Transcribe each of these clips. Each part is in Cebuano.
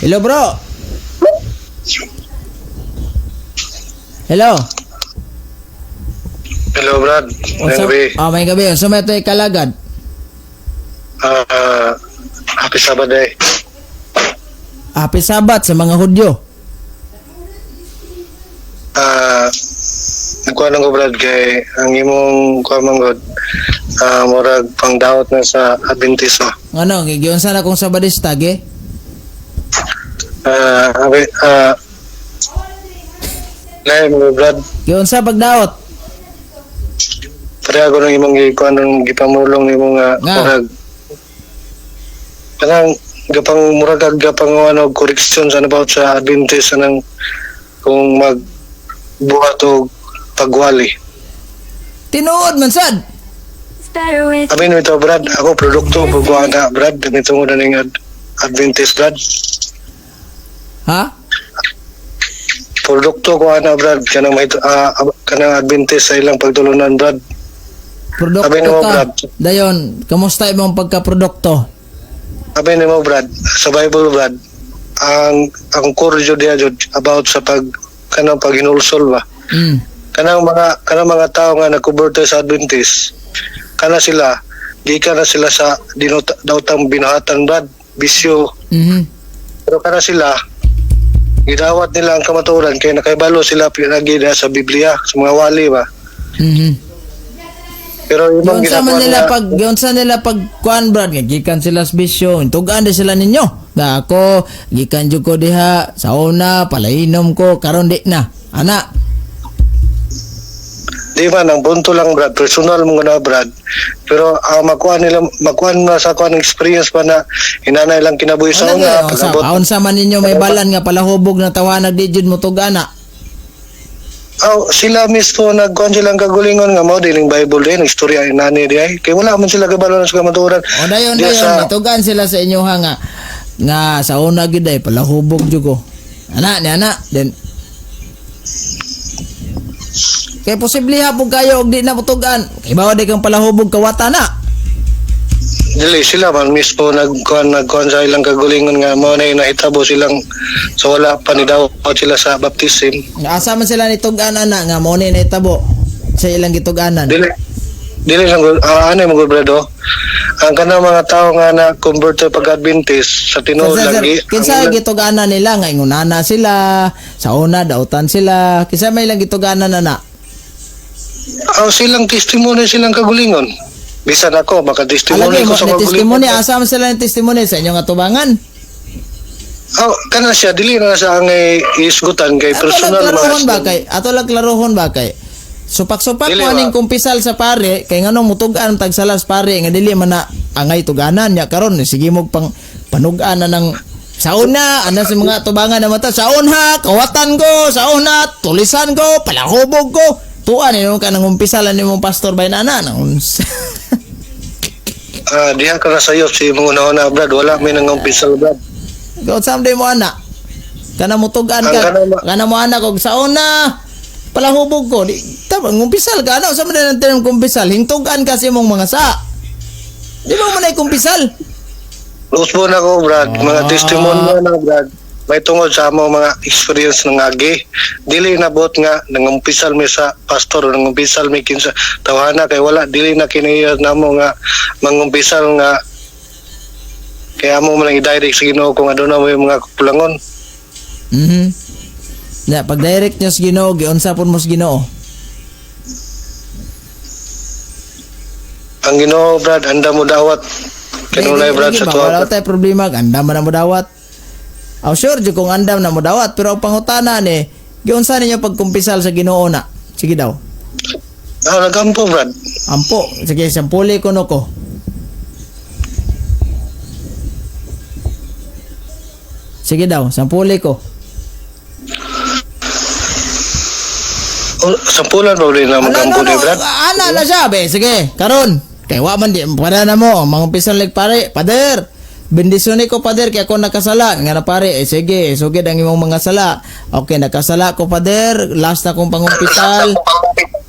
Hello, bro. Hello. Hello, Brad. Unsa Ngayong gabi. Ah, may gabi. Unsa may ito'y kalagad? Happy Sabbath day. Happy Sabbath sa mga Hudyo. Nagkuha lang ko, Brad, kay ang imong kuha man God, murag pangdawat na sa Adventist. Ngano, giunsa na kong Sabadista ge? Happy, lain mo, Brad. Giunsa pagdaot? Pareha ko ng imong gikuha nung gipamulong nimo nga Nga. murag kanang gapang murag kag gapang ano correction sa about sa Adventist anang kung mag buhat og pagwali. Tinuod man sad. It's better with Amin ito, Brad. Ako, produkto, pagkuha na, Brad. Ito mo na ng Adventist, Brad. Ha? Produkto ko ana, Brad. Kanang, may, kanang Adventist sa ilang pagtulunan, Brad. Produkto Sabi nimo, ka. Brad. Dayon, kamusta imong pagkaprodukto? Sabi nimo, Brad, sa Bible, Brad, ang core jud diha jud about sa pag kanang paghinulsol ba. Kanang mga tao nga nagkuberto sa Adventist, kana sila gikan na sila sa daotang binuhatan, Brad, bisyo. Pero kana sila gidawat nila ang kamatuoran kay nakaibalo sila pinagi na sa Biblia sa mga wali ba. Pero imong Giunsa man ginakuha nila nga- pag giunsa nila pag kuan, Brad, nga gikan sila sa bisyo, tugan di sila ninyo. Nga ako gikan jud ko diha sa una palainom ko karon di na. Ana, Di man ang punto lang, Brad, personal mo na, Brad. Pero ang makuha nila makuha na sa kuan experience pa na inanay lang kinabuhi sa Ano una gyud, sa pag-abot. unsa man ninyo may balan nga palahubog na tawanag di jud mo tugana. Aw, sila mismo nagkuan silang kagulingon nga mao dining Bible din istorya inani di ay kay wala man sila kabalo sa kamatuoran. O dayon Di dayon nitugan sila sa inyo ha nga nga sa una gyud ay palahubog jud ko. Ana ni ana then kay posible ha pud kayo og di na mutugan. Kay bawa di kang palahubog kawata na. Dili sila man mismo nagkuan sa ilang kagulingon nga mao na nahitabo silang so wala pa ni dawat sila sa baptism. Asa man sila nitugan ana nga mo ni nahitabo sa ilang gituganan. Dili dili lang ano mo Brad, oh. Ang kanang mga tao nga na converted pag Adventist sa tinuod Sir, sir, lagi. kinsa ang ilang- gituganan nila nga ingunana sila, sa una dautan sila, kinsa may ilang gituganan ana? Aw, silang testimony silang kagulingon. Bisan ako maka testimony Alagi ko mo sa ni testimony, kagulingon. asa man sila ni testimony sa inyong atubangan? Aw, kana siya dili na sa ang isgutan kay Ato lang personal klarohon mga ba kay? Ato lang klarohon ba kay? Supak-supak Dili mo ba? aning kumpisal sa pare kay nganong mutugan tagsalas pare nga dili man na angay tuganan nya karon sige mo pang panugan na ng sauna ana sa mga tubangan na mata sauna kawatan ko sauna tulisan ko palahubog ko tuan ini ka nang umpisalan nimong pastor bay nana nang Diha ka na sayop si imong una Brad, wala may nangumpisal, Brad. Ikaw someday mo ana. Kana mutugan Ang ka. kana Kana mo ana kog sauna palahubog ko. Di tama ngumpisal ka ana sa man nang tinang kumpisal. Hingtugan kasi mong mga sa. Di ba mo na kumpisal? Usbo na ko, Brad. Mga testimony na, Brad. May tungod sa amo mga experience ng agi. Dili na bot nga nangumpisal mi sa pastor o nangumpisal mi kinsa tawhana kay wala dili na kiniya namo nga mangumpisal nga kaya amo man ang i-direct sa Ginoo kung aduna mo yung mga kulangon. Na pag direct nyo sa Ginoo, giunsa pud mo sa Ginoo. Ang Ginoo, Brad, anda mo dawat. Kanunay, Di- Brad, di sa ba, tuwa. wala tayo problema, andam man na mo dawat. Aw sure jud kung andam na mo dawat, pero ang pangutana ni giunsa ninyo pagkumpisal sa Ginoo na? Sige daw. Nagampo, Brad. Ampo, sige sampuli ko no ko. Sige daw, sampuli ko. O, sampulan ba ulit na Ano, magampo no, ni no, Brad? ana na siya, be. Sige, karon. Kay wa man di para na mo, mangumpisal leg pare, pader. Bendisyon ko pader kay ako nakasala. Nga na pare, eh, sige, sugid ang imong mga sala. Okay, nakasala ko pader, last na kong pangumpisal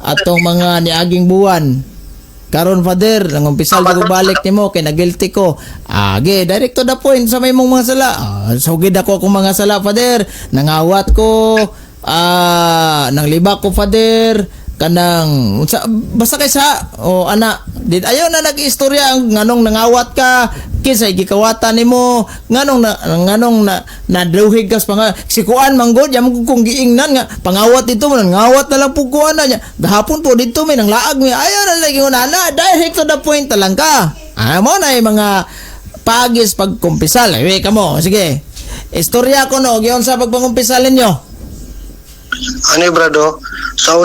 atong mga niaging buwan. Karon, Father, nangumpisal ko balik nimo kay nagilty ko. Age, direct to the point sa may mong mga sala. Sugid ako akong mga sala, Father. Nangawat ko, nanglibak ko, Father, kanang unsa basta kay sa o ana din, ayaw na nag-istorya ang nganong nangawat ka, kinsay gikawatan nimo, nganong na naduhig kas panga si kuan manggod yam kung giingnan nga pangawat dito mo, ngawat na lang pug kuan na niya gahapon po dito, may nang laag mi. Ayaw na lagi na, direct to the point ta lang ka. Mo na yung mga pagis pagkumpisal. Ay, kamo, sige, istorya ko no giyon sa pagpangumpisal ninyo. Ani, Brad, oh, sa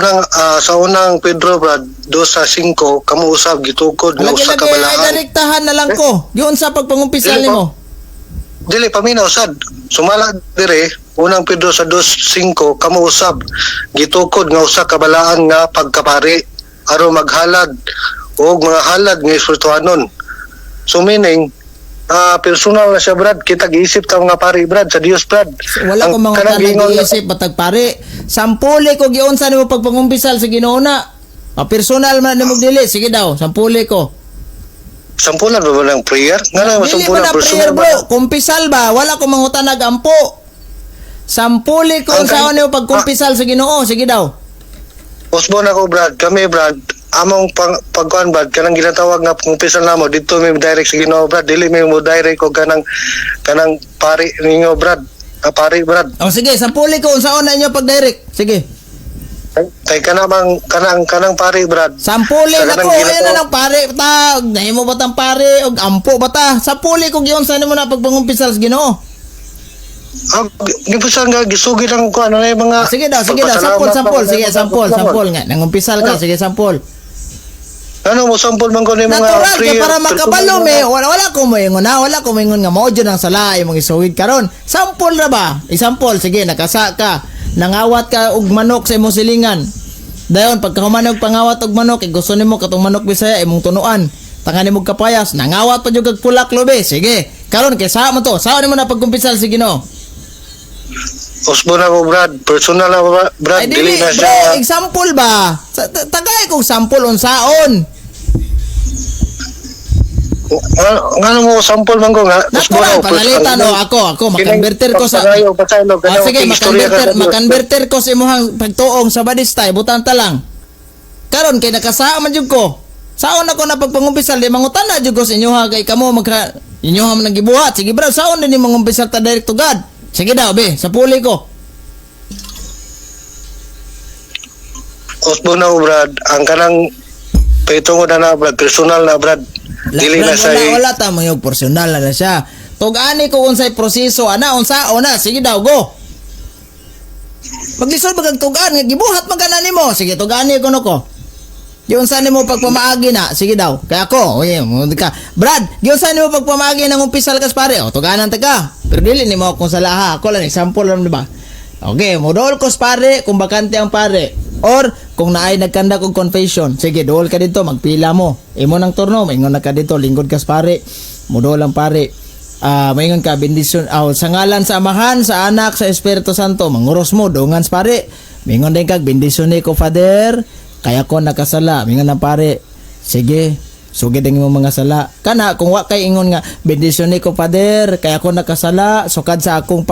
unang Pedro, Brad, 2 sa 5, kamo usab gitukod nga Lagi usa lagi ka ay balaan. direktahan na lang ko. Giyon sa pagpangumpisal Dili pa. nimo. Dili paminaw sad. Sumala dire, Unang Pedro sa 2:5, kamo usab gitukod nga usa ka balaan nga pagkapari aron maghalad og mga halad nga espirituhanon. So meaning, personal na siya, Brad. Kita giisip ta mga pari, Brad, sa Dios, Brad. Wala ko Ang mga kanang giingon nga- nag-iisip batag pare. Sampuli ko giunsa nimo pagpangumpisal sa Ginoo na. Personal man nimo dili, sige daw, sampuli ko. Sampulan ba ba ng prayer? Nga lang Dili ba sampulan na prayer, personal bro? ba? Kumpisal ba? Wala ko mangutan nagampo. Sampuli ko Ang unsaon nimo pagkumpisal sa Ginoo, sige daw. Usbon ako, Brad, kami, Brad, among pagkuan, Brad, kanang ginatawag nga pangumpisal namo dito may direct sa Ginoo, Brad, dili may mo direct og kanang pari ninyo, Brad. Pari, Brad. O sige, sampuli ko unsaon na inyo pag-direct. Sige. Kay kanang pari, Brad. Sampuli Sa na kanang ko, ayan na lang pare ta, nahimo ba tang pare og ampo ba ta? Sampuli ko giunsa nimo na pagpangumpisal sa Ginoo. Di pa nga gisugid ang kuan na yung mga Sige daw, pagpasalamat sampol, sampol, ba, sige, mga sampol, pagpasalamat. sampol nga. Nangumpisal ka, sige, sampol. Ano mo sampol man ko ni mga Natural kay prayer, para makabalo personal me, na- wala ko moingon ha, wala ko moingon nga mao jud ang sala imong isuwid karon. Sampol ra ba? Isampol, sige, nakasa ka. Nangawat ka og manok sa imong silingan. Dayon pagkahuman og pangawat og manok, eh, gusto nimo katong manok Bisaya imong tunuan. Tanga nimo kapayas, nangawat pa jud kag pulak lobe. Sige. Karon kay sa man to, sao nimo na pagkumpisal sa Ginoo? Usbon ako, Brad, personal na Brad, Ay dili dili, na bro, siya. example ba? Tagay kong sample unsaon. Nga mo sampol man ko nga usbon Natural, ako, panalitan no ako, makonverter ko sa Pagpangayo, pasaylo, Sige, istorya ka makonverter, sa Dios. makonverter ko sa imong pagtuong sa Badista, butan ta lang. Karon kay nakasaa man jud ko. Saon ako na pagpangumpisal, di mangutan na jud ko sa inyo ha, kay kamo magka inyo ha man ang gibuhat. Sige bro, saon din mangumpisal ta direct to God. Sige daw, be, sa puli ko. Usbon ako, Brad, ang kanang paitungod na na, Brad, personal na, Brad. Dili na Brad, siya wala, wala ta mo personal na na siya. Tug-ani ko unsay proseso ana, unsa ona, sige daw, go. Maglisod ba kag tug-an nga gibuhat man kana nimo. Sige, tug-ani ko no ko. Giunsa nimo pagpamaagi na, sige daw. Kaya ako, oye, mo ka. Brad, giunsa nimo pagpamaagi nang umpisal kas pare. O tuganan ta ka. Pero dili nimo akong sala ha. Ako lang example lang, di ba? Okay, modol ko sa pare kung bakante ang pare. Or kung naay nagkanda kog confession, sige, duol ka dito, magpila mo. Imo nang turno, maingon na ka dito, lingkod kas pare. Modol ang pare. Maingon ka bendisyon, sa ngalan sa Amahan, sa Anak, sa Espiritu Santo, manguros mo, dungan sa pare. Maingon din kag bendisyon ni ko, Father. Kaya ko nakasala, mingon ang pare. Sige, sugid ang imong mga sala. Kana kung wa kay ingon nga bendisyon ni ko, Father, kaya ko nakasala sukad sa akong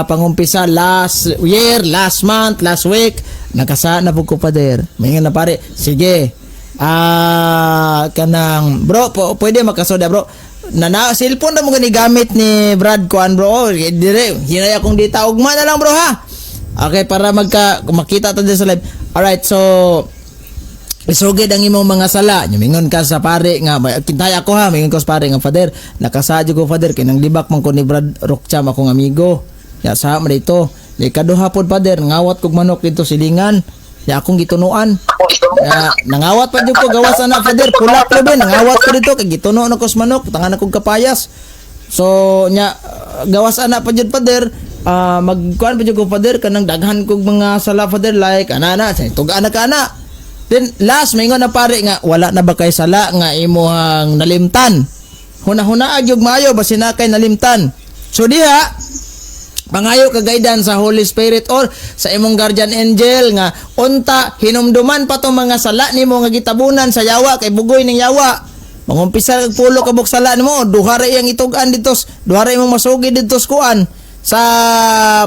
pangumpisa last year, last month, last week, nakasala na pud ko, Father. Mingon na pare, sige. Kanang bro, pwede makasoda, bro. Na cellphone na mo gani gamit ni Brad kuan, bro. Oh, dire hinay akong dita ugma na lang, bro, ha. Okay, para magka makita ta dyan sa live. Alright, so isugid ang imong mga sala. Mingon ka sa pare nga kintay ako ha, mingon ko sa pare nga, "Father, nakasadyo ko, Father, kay nang libak man ko ni Brad Rockcham akong amigo. Ya sa man dito. Di kaduha pod, Father, ngawat kog manok dito silingan. Ya akong gitunuan. Ya, nangawat pa jud ko gawas ana, Father, pulak lo ben, nangawat ko dito kay gituno na ko sa manok, tangan akong kapayas. So nya gawas ana pa jud, Father, magkuan pa jud ko, Father, kanang daghan kog mga sala, Father, like ana ana sa tug-an na ka ana." Then last maingon na pare nga wala na ba kay sala nga imuhang nalimtan. Huna-huna gyud maayo basin na kay nalimtan. So diha Pangayo ka guidance sa Holy Spirit or sa imong guardian angel nga unta hinumduman pa tong mga sala nimo nga gitabunan sa yawa kay bugoy ning yawa. Mangumpisa kag 10 ka buok sala nimo, duha ra iyang itug-an didto, duha ra imong masugid didto sa kuan sa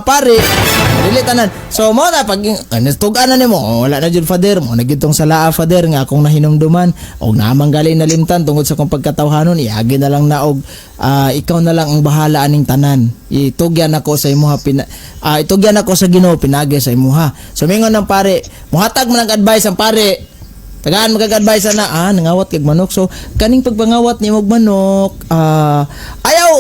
pare. Dili tanan. So mo na pag tug-an na nimo, "Oh, wala na jud, Father, mo na gyud tong sala, Father, nga akong nahinumduman og naamang gali nalimtan tungod sa akong pagkatawhanon, iagi na lang na og ikaw na lang ang bahala aning tanan. Itugyan ako sa imuha itugyan ako sa Ginoo pinagi sa imuha." So mingon ng pare, muhatag man ang advice ang pare. Tagaan magag-advise na, nangawat kag manok. So, kaning pagpangawat nimo og manok, ayaw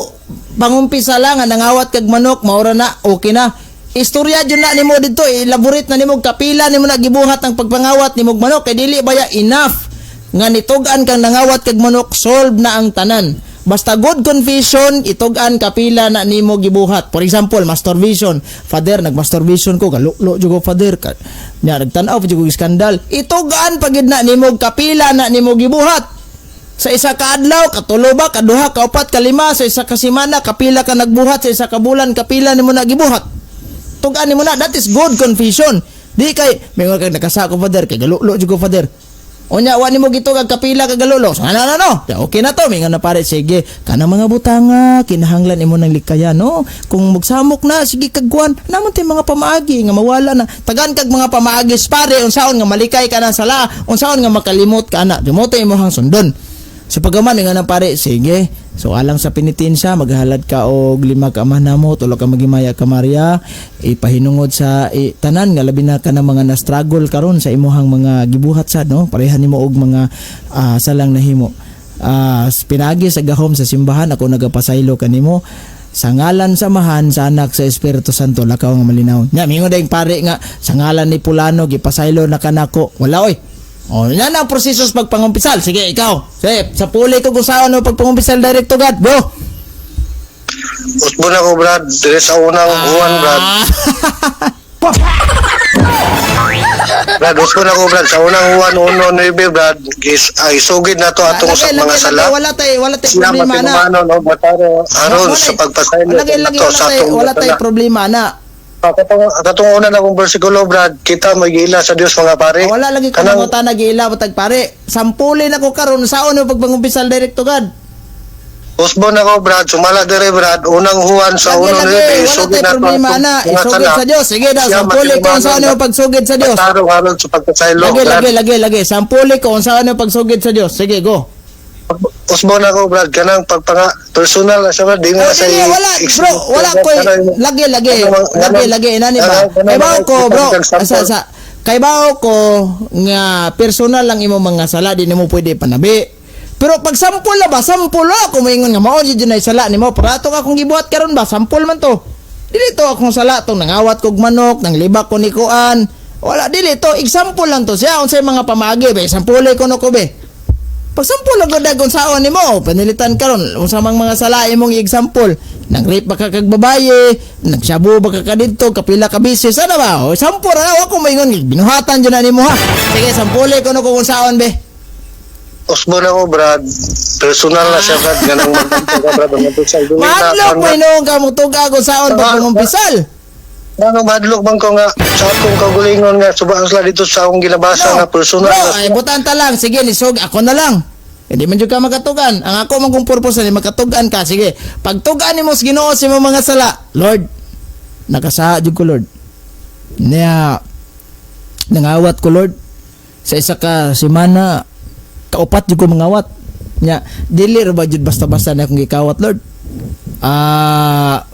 pangumpisa lang nga nangawat kag manok, maura na, okay na. Istorya jud na nimo didto, elaborate na nimo kapila nimo na gibuhat ang pagpangawat nimo og manok kay dili baya enough nga nitug-an kang nangawat kag manok, solve na ang tanan. Basta good confession, itug-an kapila na nimo gibuhat. For example, masturbation. "Father, nagmasturbation ko, galuklo jud ko, Father." Nya nagtan-aw pa jud ko skandal. Itug-an pa gid na nimo kapila na nimo gibuhat. Sa isa ka adlaw, katulo ba, kaduha, kaupat, kalima, sa isa ka semana, kapila ka nagbuhat, sa isa ka bulan, kapila nimo na gibuhat. Tug-an nimo na, that is good confession. Di kay, may mga kag nakasako, Father, kay galulo jud ko, Father. Unya, wa nimo gitug ang kapila ka galulo. So, ano, ano, no? Ya, okay na to. May nga na pare, sige. Kanang mga butanga, kinahanglan imo ng likayan, no? Kung magsamok na, sige kagwan. Naman tay mga pamaagi nga mawala na. Tagan kag mga pamaagi pare, unsaon nga malikay ka na sala, unsaon nga makalimot ka na. Dumoto imo hang sundon. So pagkaman nga na pare, sige. So alang sa penitensya, maghalad ka og lima ka Ama namo, tulo ka Magimaya ka Maria, ipahinungod sa tanan nga labi na ka ng mga na-struggle karon sa imuhang mga gibuhat sa no, parehan nimo og mga salang nahimo. Pinagi sa gahom sa simbahan ako nagapasaylo kanimo sa ngalan sa Amahan, sa Anak, sa Espiritu Santo, lakaw nga malinaw. Nya mingon dayong pare nga sa ngalan ni pulano gipasaylo na kanako. Wala oy. Oh, yan ang proseso sa pagpangumpisal. Sige, ikaw. Sige, sa puli ko kung saan mo pagpangumpisal direct to God. Bro. Usbon ako, Brad, dire sa unang Juan, Brad. Brad, usbon ako, Brad, sa unang Juan 1:9, Brad, gis ay sugid na to atong sa mga sala. Wala tay Siya problema na. matinumanon no mataro aron sa pagpasaylo Lagi, lagi, nato wala sa tay, atong wala tay sala. Problema na. Katong una na akong bersikulo, Brad, kita mag-ila sa Dios mga pare. Wala lagi ko Kanang- nangutana giila batag pare. Sampulin ako karon saon mo pagpangumpisal direct to God. Usbon ako, Brad, sumala dire, Brad, unang Juan sa Lagi, uno lagi, nuebe, wala isugid tay na to problema atong na. mga Isugid sala. sa Dios. Sige daw, Siya sampuli ko matinumanon, unsaon mo pagsugid sa Dios. Mataro aron sa pagpasaylo, Lagi, Brad. lagi, lagi, lagi. Sampuli ko unsaon mo pagsugid sa Dios. Sige, go. Usbon ako, Brad, kanang pagpanga personal na siya, Brad, di Oh, nga sa dili, wala, bro, wala ko lagi, lagi, lagi, lagi, inani ba? Kay bao ko, bro, sa kay bao ko nga personal lang imo mga sala, di nimo pwede panabi. Pero pag sampol na ba, sampol na ako moingon nga mao jud na sala nimo. Pero ato akong gibuhat karon ba, sampol man to. Dili to akong sala tong nangawat kog manok, nang libak ko ni kuan. Wala, dili to, example lang to siya unsay mga pamaagi be, sampole ko no ko be. Pag sampol ang gud kung saon nimo, panilitan karon unsa mang mga sala imong example. Nang rape ba ka kag babaye, nagsabu ba ka kadidto, kapila ka bisis, ano ba? O sampol ra ako maingon binuhatan jud na nimo ha. Sige, sampole ko no kung unsaon be. Usbon ako, Brad, personal na siya, Brad, ganang magkanto ka, Brad, ang dili na Mahadlok mo inuong ka mo tuga kung saon pag pangumpisal. Ano, mahadlok man ko nga sa akong kaugalingon nga subaan sila dito sa akong ginabasa nga personal Bro, na ay butan ta lang. Sige, nisog ako na lang. Hindi man jud ka makatugan. Ang ako man kung purpose ni makatugan ka. Sige, pagtugan nimo sa Ginoo sa imong mga sala. Lord, nakasaha jud ko, Lord. Niya nangawat ko, Lord. Sa isa ka semana kaupat jud ko mangawat. Nya dili ra ba jud basta-basta na akong gikawat, Lord.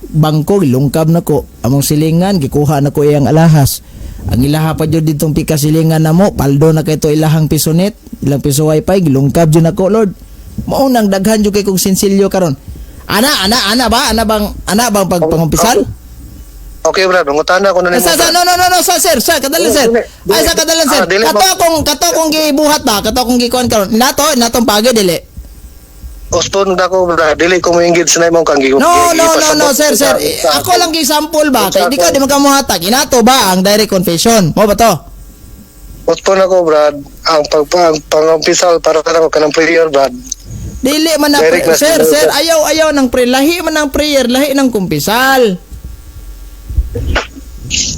Bangko gilungkab na ko. Among silingan gikuha na ko iyang alahas. Ang ilaha pa jud ditong pika silingan namo, paldo na kay to ilahang pisonet, ilang piso wifi gilungkab jud nako, Lord. Mao nang daghan jud kay kog sinsilyo karon. Ana, ana, ana ba? Ana bang pagpangumpisal? Okay, Brad, mangutana ko na nimo. Sa, no, no, no, no, sa, sir, sa, kadalan, sir. Dili, dili. Ay, sa, kadalan, sir. Ah, dili Kato akong gibuhat ba? Kato akong gikuan karon. Nato, natong pagi, dili. Usbon na ko, Brad, dili ko moinggit sa imong kang No, no, no, no, sir, sir. Eh, ako lang gi-sample ba? Kay di ka, di magkamuhatag. Inato ba ang direct confession? Mo ba to? Usbon ako, Brad, ang pag ang pangumpisal para nako kanang prayer, Brad. Dili man na, Direct na sir, sir. sir, ayaw, ayaw ng prayer. Lahi man ng prayer, lahi ng kumpisal.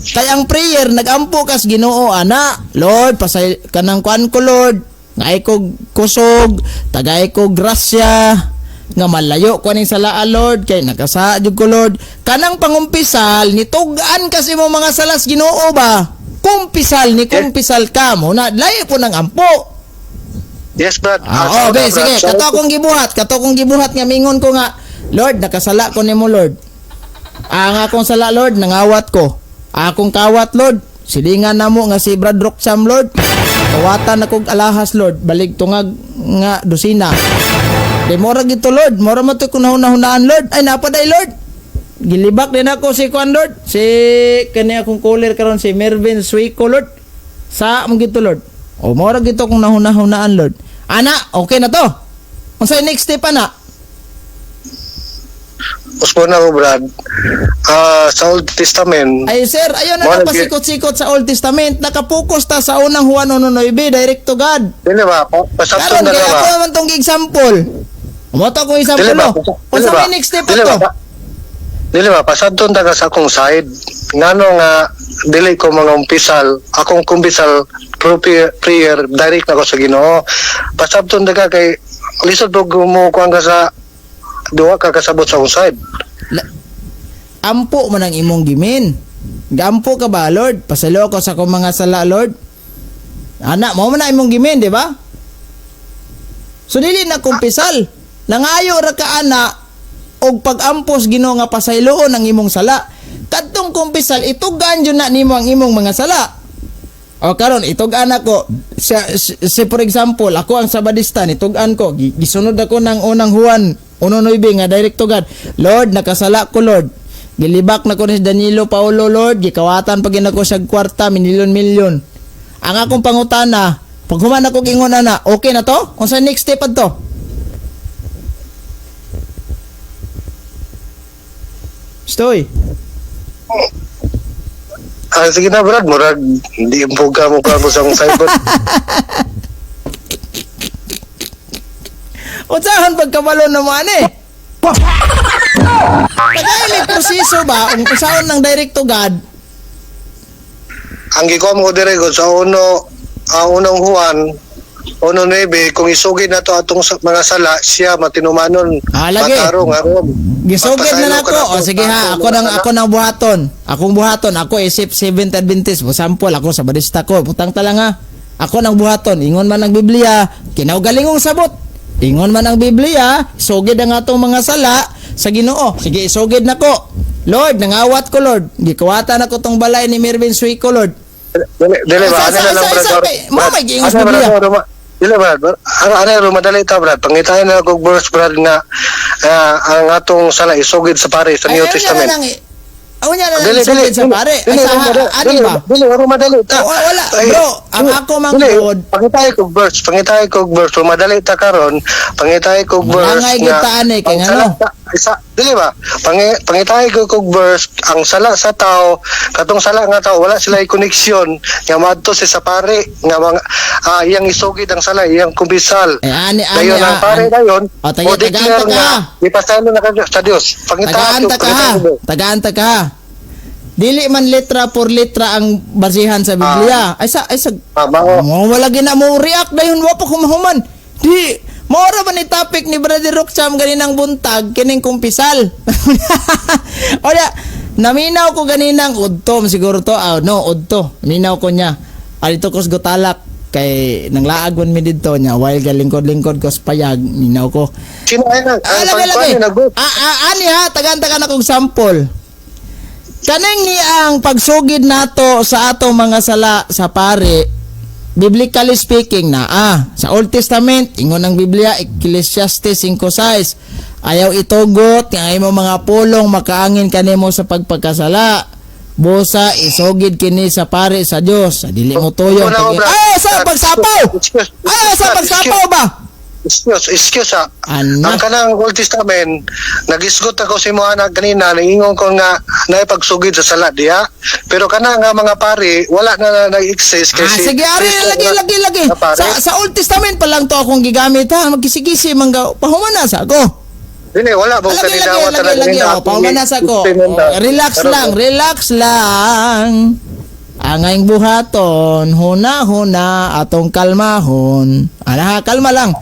Kaya ang prayer nagampo kas Ginoo ana, Lord, pasay kanang kuan ko, Lord, ngay ko kusog, tagay ko grasya nga malayo ko ning sala, Lord, kay nakasa jud ko, Lord. Kanang pangumpisal nitug-an kasi mo mga salas Ginoo ba? Kumpisal ni kumpisal ka mo na layo po ng ampo. Yes, Brad. Ah, oh, be, Brad, sige, kato akong gibuhat nga mingon ko nga, Lord, nakasala ko nimo, Lord. Ang akong sala, Lord, nangawat ko. Akong kawat, Lord, silingan namo nga si Brad Roxam, Lord. Kawatan akong alahas, Lord, balig tungag nga dosina. Di mora gito, Lord, mora mo to kung nahuna-hunaan, Lord. Ay napaday, Lord. Gilibak din ako si Kuan, Lord. Si kani akong caller karon, si Mervin Suico, Lord. Sa among gito, Lord. O mora gito kung nahuna-hunaan, Lord. Ana, okay na to. Unsay next step, ana? Usbo na ko, Brad. Sa Old Testament, Ay sir, ayon na Mora pasikot-sikot sa Old Testament. Nakapokus ta sa unang Juan 1:9, direct to God. Dili ba? Pasabton Karon na kay ba? ako naman tong example. Mo to akong example Dili ba? no. Unsa may next step Dili ato? ba? Dili ba? Pasabton ta ka sa akong side. Ngano nga dili ko mga umpisal, akong kumpisal through prayer, direct na ko sa Ginoo. Pasabton ta ka kay lisod pag mo kuan ka sa duwa ka kasabot sa akong side. Ampo man ang imong gimin. Gampo ka ba, Lord? Pasalo ko sa akong mga sala, Lord. Ana, mao man na imong gimin, di ba? So dili na kumpisal. Nangayo ra ka ana og pag-ampos Ginoo nga pasayloon ang imong sala. Kadtong kumpisal itug-an jud na nimo ang imong mga sala. O karon itug-an ako si, si, for example, ako ang Sabadista, nitug-an ko, gisunod ako ng unang Juan 1:9 nga direct to God. Lord, nakasala ko, Lord. Gilibak na ko ni Danilo Paolo, Lord, gikawatan pag ko siya kwarta, milyon-milyon. Ang akong pangutana, pag human ako ingon ana, okay na to? Unsa next step adto? Stoy. Sige na, Brad, murag di mo ka mo ka sa akong side, Brad. Unsahan pagkabalo na mo ani? Tagay may proseso ba ang usaon ng direct to God? Ang gikuha mo ko dire ko sa uno, ang unang Juan 1:9, kung isugid na to atong mga sala, siya matinumanon, Ah, lagi. matarong aron Gisugid na mapasaylo nako. ka O sige ha, atong ako mga nang sala. ako nang buhaton. Akong buhaton, ako isip Seventh Adventist, mo sample ako sa barista ko. Butang tala nga. Ako nang buhaton, ingon man ang Biblia, kinaugalingong sabot. Ingon man ang Biblia, isugid ang atong mga sala sa Ginoo. Sige, isugid nako. Lord, nangawat ko, Lord. Gikawatan ako tong balay ni Mervin Suico, Lord. Dili, dili ba? Sa- Ano na lang, sa- Brad? mo may giingos Ano, Biblia. Brad, dili ba? Ano, ano, madali ta, Brad. Pangitahin na kog verse, Brad, nga ang atong sala isugid sa pare sa New Ay, Testament. unya na lang, unya na lang Dili, dili, isugid sa pare. Ay, dili, sa, dili, ani dili, ba? dili, wala madali ta. Wala, Ay, bro, ang ako man dili, gud. Pangitahi kog verse, pangitahi kog verse, kung madali ta karon, pangitahi kog verse Malangay gyud ta ani, kay ang sala ngano? isa, dili ba? Pangitahi ko kog verse, ang sala sa tao, katong sala nga tao, wala sila koneksyon nga maadto si sa pare nga mga iyang isugid ang sala, iyang kumpisal. Eh, ani, ani, Dayon ang ah, pare dayon, O, o declare tagaan ta ka. nga ipasaylo na ka sa Dios. Pangitahi Tagaan ta ka ha. pangitahi ko. Tagaan ta ka ha. Dili man letra por letra ang basihan sa Biblia. Ay sa Mao. Mo wala gina mo react dayon, wa pa kumahuman. Di Mora ba ni topic ni Brother Roxam ganinang buntag kining kumpisal. Oya, naminaw ko ganinang udto siguro to. Ah, no, udto. Minaw ko niya. Alito ko sa Gutalak kay nanglaag man mi didto niya while galingkod-lingkod ko sa payag, minaw ko. Sino ay nag Ah, lagi, lagi. Ah, ani ha, tagaan-tagaan akong sample. Kaning ni ang pagsugid nato sa atong mga sala sa pare, biblically speaking na, sa Old Testament, ingon ang Biblia, Ecclesiastes 5:6, ayaw itugot nga imong mga pulong makaangin kanimo sa pagpagkasala. Busa isugid kini sa pare sa Dios. Sa dili mo tuyo. Wala ko, Brad. Ay, sa pagsapaw. Excuse, Ay, sa pagsapaw ba? Excuse, excuse ah. Ana. Ang kanang Old Testament, nagisgot ako sa imo anak kanina, naingon ko nga naipagsugid sa sala diha. Pero kana nga mga pare, wala na na nag-exist Ah, kasi sige, ari, Kristo lagi, na- lagi, lagi. na pare. Sa Old Testament pa lang to akong gigamit ha. Magkisi-kisi, mangga, pahuman na sa ako. Dili, wala mo Lagi, lagi, kanidawat lagi, lagi. Oh, paumanas ako. Oh, relax lang, relax lang. Angayng buhaton, huna-huna, atong kalmahon. Ala, kalma lang.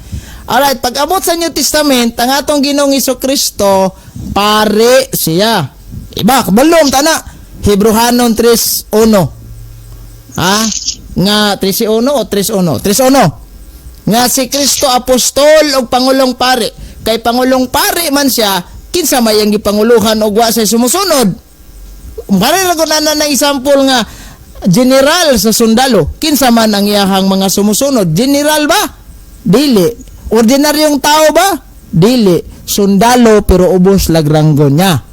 Alright, pag abot sa New Testament, ang atong Ginoong Kristo, pare siya. Iba, kabalom, tana. Hebrehanon 3:1. Ha? Nga 3:1 o 3:1? 3:1. Nga si Kristo apostol og pangulong pare. Kay pangulong pare man siya, kinsa may ang gipanguluhan og wa say sumusunod. Pare ra ko na na ng example nga general sa sundalo, kinsa man ang iyahang mga sumusunod? General ba? Dili. Ordinaryong tao ba? Dili. Sundalo pero ubos lagranggo niya.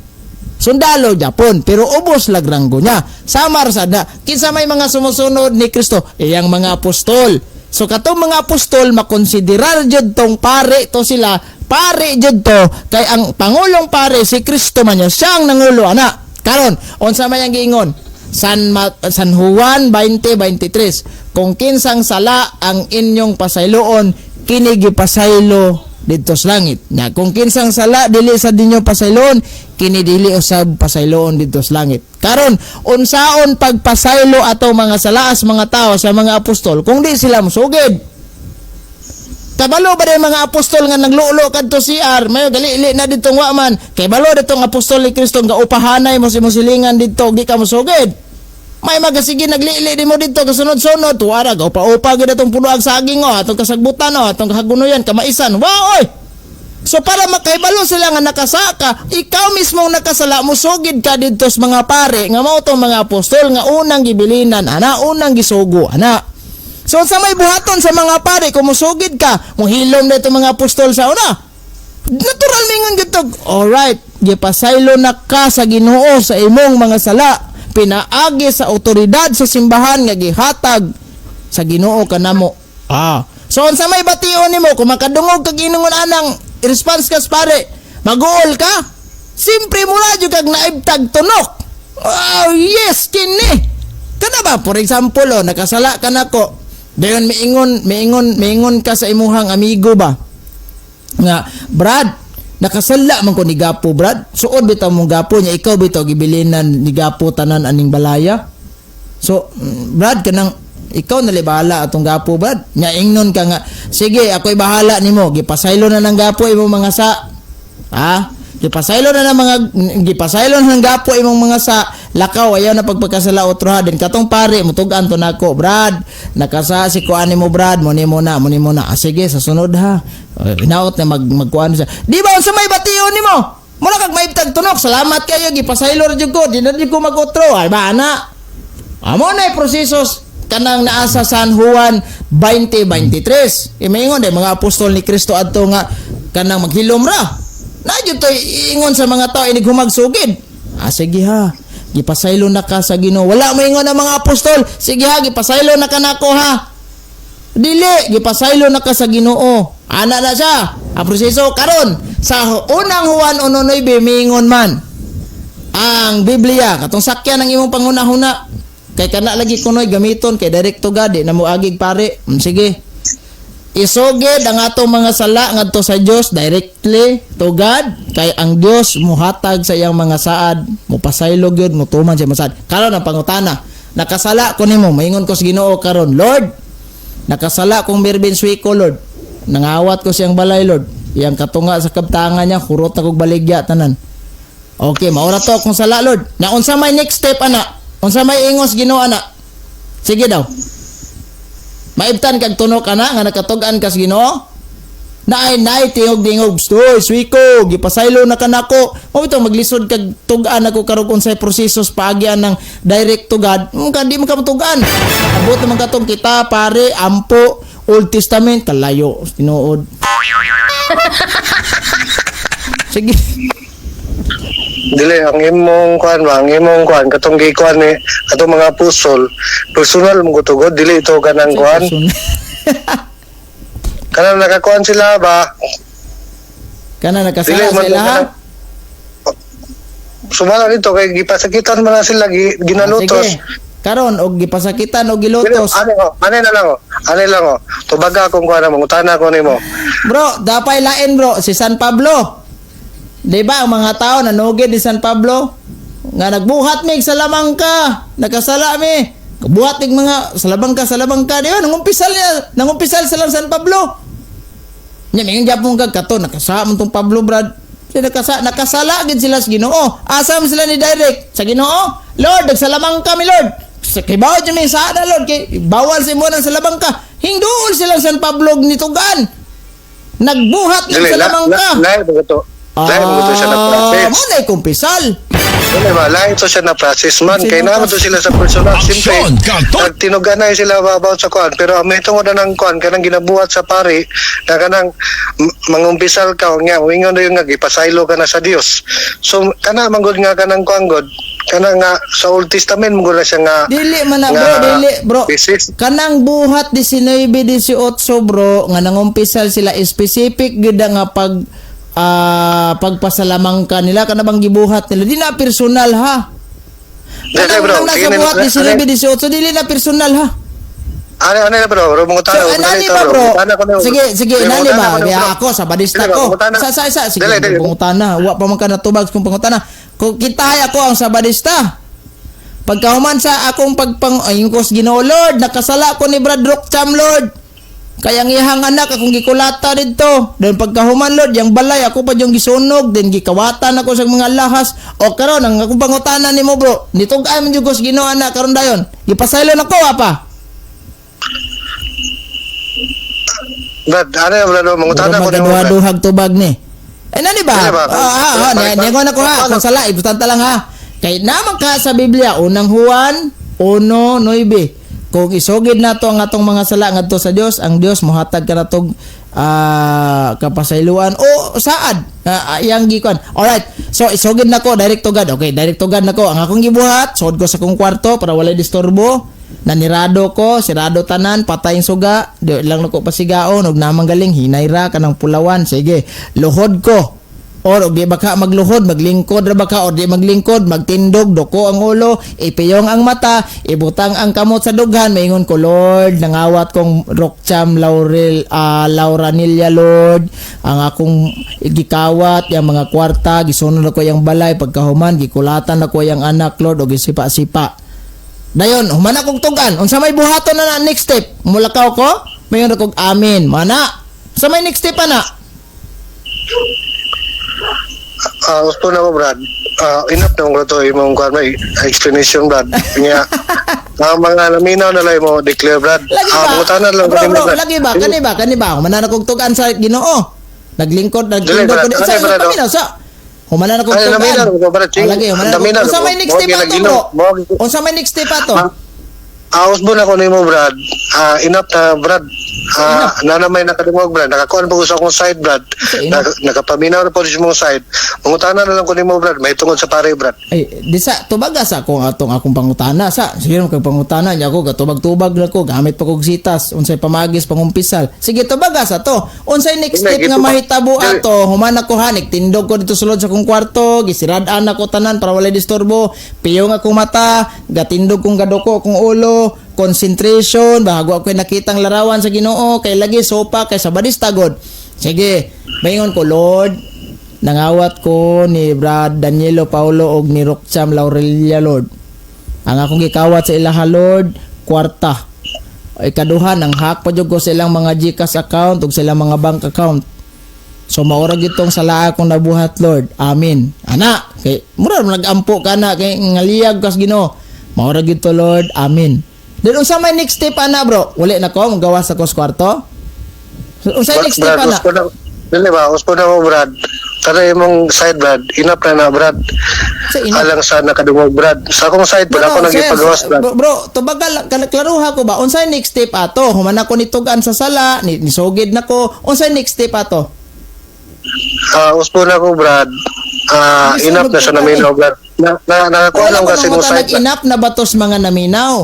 Sundalo Japon pero ubos lagranggo niya. Samar sad na kinsa may mga sumusunod ni Kristo? Iyang mga apostol. So katong mga apostol makonsiderar jud tong pare to sila, pare jud to kay ang pangulong pare si Kristo man yun, siya ang nangulo ana. Karon unsa may ang giingon? San Juan 20:23, kung kinsang sala ang inyong pasayloon, kini gipasaylo didto sa langit. Nya kung kinsang sala dili sa dinyo pasayloon, kini dili usab pasayloon didto sa langit. Karon unsaon pagpasaylo ato mga salaas mga tao sa mga apostol kung di sila mosugid? Kabalo ba din mga apostol nga naglulo kadto CR, mayo gali na ditong wa man. Kay balo ditong apostol ni Kristo nga upahanay mo si mosilingan didto di ka mosugid. May magasige naglili di mo dito kasunod-sunod tuwara ga upa-upa gid atong puno ang saging oh, atong kasagbutan oh, atong kahagunoyan kamaisan. Wow oy. So para makahibalo sila nga nakasaka, ikaw mismo ang nakasala, musugid ka didto sa mga pare nga mao tong mga apostol nga unang gibilinan ana, unang gisugo ana. So sa may buhaton sa mga pare kung musugid ka, mohilom na itong mga apostol sa una. Natural mingon gyud to. Alright, gipasaylo na ka sa Ginoo sa imong mga sala, pinaagi sa otoridad sa simbahan nga gihatag sa Ginoo kanamo. Ah. So unsa may bation nimo kung makadungog kag ingon anang response ka sa pare, maguol ka? Simpre mo na jud kag naibtag tunok. Oh, yes kini. Kana ba, for example, oh, nakasala ka nako. Dayon miingon ka sa imuhang amigo ba? Nga, "Brad, nakasala man ko ni Gapo, Brad." Suod bitaw mong Gapo niya, ikaw bitaw gibilinan ni Gapo tanan aning balaya. So, Brad, kanang ikaw na bahala atong Gapo, Brad. Nya ingnon ka nga, "Sige, ako'y bahala nimo." Gipasaylo na ng Gapo imong mga sa. Ha? Gipasaylo na ng Gapo imong mga sa. Lakaw, ayaw na pagpagkasala otro ha. Din katong pare, mutugan to nako, "Brad, nakasa si kuan nimo, Brad, mo ni mo na, mo ni mo na." "Ah, sige, sa sunod ha." Hinaot na magkuan siya. Di ba unsa may bation nimo? Mura kag maibtag tunok, "Salamat kayo, gipasaylo ra jud ko, di na jud ko mag-otro." Ay ba ana? Amo na proseso kanang naa sa San Juan 20:23. Imaingon day mga apostol ni Kristo adto nga kanang maghilom ra. Na jud to ingon sa mga tao inig humagsugid. "Ah, sige ha. Gipasaylo na ka sa Ginoo." Wala mo ingon ang mga apostol. "Sige ha, gipasaylo na ka nako ha." Dili, gipasaylo na ka sa Ginoo. Ana na siya. Ang proseso karon sa unang Juan 1:9 miingon man ang Biblia katong sakyan ang imong panghuna-huna kay kana lagi kunoy gamiton kay direct to God, di na mo agig pare. Sige, isugid ang atong mga sala ngadto sa Dios, directly to God, kay ang Dios muhatag sa iyang mga saad, mupasaylo gyud, mutuman siya masaad. Karon ang pangutana, nakasala ko nimo, maingon ko sa Ginoo karon, "Lord, nakasala kong Mervin Suico, Lord. Nangawat ko siyang balay, Lord. Iyang katunga sa kabtangan niya, hurot na kog baligya tanan. Okay, maura to akong sala, Lord." Na unsa may next step ana? Unsa may ingos Ginoo ana? Sige daw. Maibtan kag tunok ana nga nakatug-an ka sa Ginoo? Naay naay tingog-dingog, "Stoy, Suico, gipasaylo na kanako." Mo bitaw maglisod kag tug-an ako karon unsay proseso sa paagian ng direct to God. Ka di man ka matug-an. Abot naman katong kita pare ampo Old Testament kalayo tinuod. Sige. Dili ang imong kuan ba, ang imong kuan katong gikuan ni atong mga apostol, personal mo gutugod, dili ito kanang kuan. Kanang nakakuan sila ba? Kana nakasala Dili man sila ha? Sumala nito kay gipasakitan man na sila ginalutos. Sige. Karon og gipasakitan og gilutos. Ano oh, ano na lang oh. Ano lang oh. Tubaga akong kuan mo, mangutana ko nimo. Bro, dapay lain bro, si San Pablo. Di ba ang mga tao nanugid ni San Pablo nga nagbuhat mig sa lamangka, nakasala mi. Buhat mig mga salabangka salabangka, di ba? Nangumpisal niya, nangumpisal sila San Pablo. Nya mingon gyapon kag kato nakasa man tong Pablo, Brad. Sila nakasala gid sila sa Ginoo. Asa man sila ni direct sa Ginoo? Lord, nagsalamangka mi, Lord. Sa kay bawal mi sa na, Lord, kay bawal sa imo nang salamangka. Hingduol sila San Pablo nitugan. Nagbuhat ng Dili, salamangka. Lahi ba to? Lahi ba to siya na process? Mo na kumpisal. Dili ba, lahi to siya na process man. Sino Kay naman to sila sa personal. Simple. Aksyon, Kanton! Nagtinuganay sila about sa kuan. Pero ang may tungod na ng kuan, kanang ginabuhat sa pari, na kanang mangumpisal ka, nga, wingon na yung nga, gipasaylo ka na sa Dios. So, kana manggod nga kanang kuan god, kana nga sa Old Testament manggod na siya nga Dili man na, bro, nga dili, bro. basis. Kanang buhat 19-18, bro, nga nangumpisal sila specific gid nga pagpasalamangka nila kana bang gibuhat nila di na personal, ha. Dili, Kanang bro, nang nasa tingin buhat 19-18, dili na personal, ha. Ano ano na, bro, bro, mangutana, So, anani ba, bro? Sige, sige, inani ba? Bro. Kaya ako, sabadista Dili ba, ko. mangutana. Sa, sige, Dili, dili. pangutana. Wa pa man ka natubag kung pangutana. Kung kita ay ako ang sabadista. Pagkahuman sa akong pagpang ayun ko sa Ginoo, Lord, nakasala ko ni Brad Rockcham, Lord. Kaya ang iyang anak akong gikulata didto. Then pagkahuman, Lord, yang balay ako pa yung gisunog, then gikawatan ako sa mga lahas. O karon ang akong pangutana nimo, bro, nitug-an man jud ko sa Ginoo anak karon dayon. Gipasaylo nako apa? Brad, ano na, bro, mangutana ko nimo, Brad. Magaduha-duhag tubag ni. Eh, nani ba? Dili ba? Ah, ningon ako ha. Kung sala, ibutanta lang ha. Kay naman ka sa Biblia, unang Juan 1:9. Kung isugid nato ang atong mga sala ngadto sa Dios, ang Dios mohatag kanatong kapasayloan o saad iyang gikuan. Alright. So isugid nako direct to God. Okay, direct to God nako. Ang akong gibuhat, sud ko sa akong kwarto para walay disturbo. Nanirado ko, sirado tanan, patay ang suga, di lang nako pasigaon og namang galing hinay ra kanang pulawan. Sige, luhod ko. Or og di baka magluhod, maglingkod ra baka, or di maglingkod, magtindog, duko ang ulo, ipiyong ang mata, ibutang ang kamot sa dughan, maingon ko, Lord, nangawat kong Rockcham Laurel, Lauranilla, Lord, ang akong gikawat, yung mga kwarta, gisunod ako yung balay, pagkahuman, gikulatan ako yung anak, Lord, og gisipa-sipa. Dayon, human akong tugan. Unsa may buhaton na na next step? Mulakaw ko, mayon ra kog amen. Mana. Sa may next step ana? Gusto na ko, Brad. Enough na ko to imong kuan may explanation, Brad. Nya ang mga naminaw na lang mo declare, Brad. Lagi ba? Mangutana lang Bro, ko nimo, bro, Brad. lagi ba? Kani ba? Kani ba? Human na kog tugan sa Ginoo. Naglingkod, naglingkod Brad. ko. Sa Ano, Brad, paminaw sa. Human na kog Ay, tugan. naminaw ko, Brad. Oh, lagi, human na kog. Naminaw Unsa ko. may next step Mao ato, ginagino. bro? Mao- Unsa may next step ato? Usbo na ko nimo, Brad. Enough na, Brad. Na may nakadungog, Brad. Nakakuan pa ko sa akong side, Brad. Sa enough? Nakapaminaw na po sa imong side. Mangutana na lang ko nimo, Brad. May tungod sa pare, Brad. Ay, di sa tubaga sa akong atong akong pangutana sa. Sige kag pangutana niya ako gatubag-tubag na ko gamit pa kog sitas unsay pamagis pangumpisal. Sige, tubaga sa to. Unsay next Dili, step nga gituba- mahitabo Dili. ato? Human ako ha, nagtindog ko dito sulod sa akong kwarto, gisirad-an ako tanan para walay disturbo. Piyong akong mata, gatindog kong gadoko akong ulo, concentration, bago ako nakitang larawan sa Ginoo kay lagi sopa kay sa badista god. Sige, maingon ko, Lord, nangawat ko ni Brad Danielo Paulo og ni Roxam Laurelia, Lord. Ang akong gikawat sa ilaha, Lord, kwarta. Ikaduha, nang hack pa jud ko sa ilang mga GCash account ug sa ilang mga bank account. So maura gitong sala akong nabuhat, Lord. Amen. Ana, kay mura man nagampo ka na kay ngaliyag kas Ginoo. Maura gito, Lord. Amen. Then unsa may next step ana, bro? Uli na ko magawas ako sa kwarto. Unsa next step Brad, ana? usbo na. Dili ba, usbo na ko, Brad. Kada imong side, Brad. Enough na na, Brad. Sa enough? Alang sa nakadungog, Brad. Sa akong side, Brad, ako No, sir, nagipagawas, Brad. Bro, bro, tubagal, klaruha ko ba? Unsay next step ato? Human ako nitugan sa sala, nisugid na ko. Unsay next step ato? Usbo na ko, Brad. Hindi, sir, Enough na sa magtugan naminaw, Brad. Na, nakakuha Wala lang ko kasi imong nang side, Brad. enough na batos mga naminaw.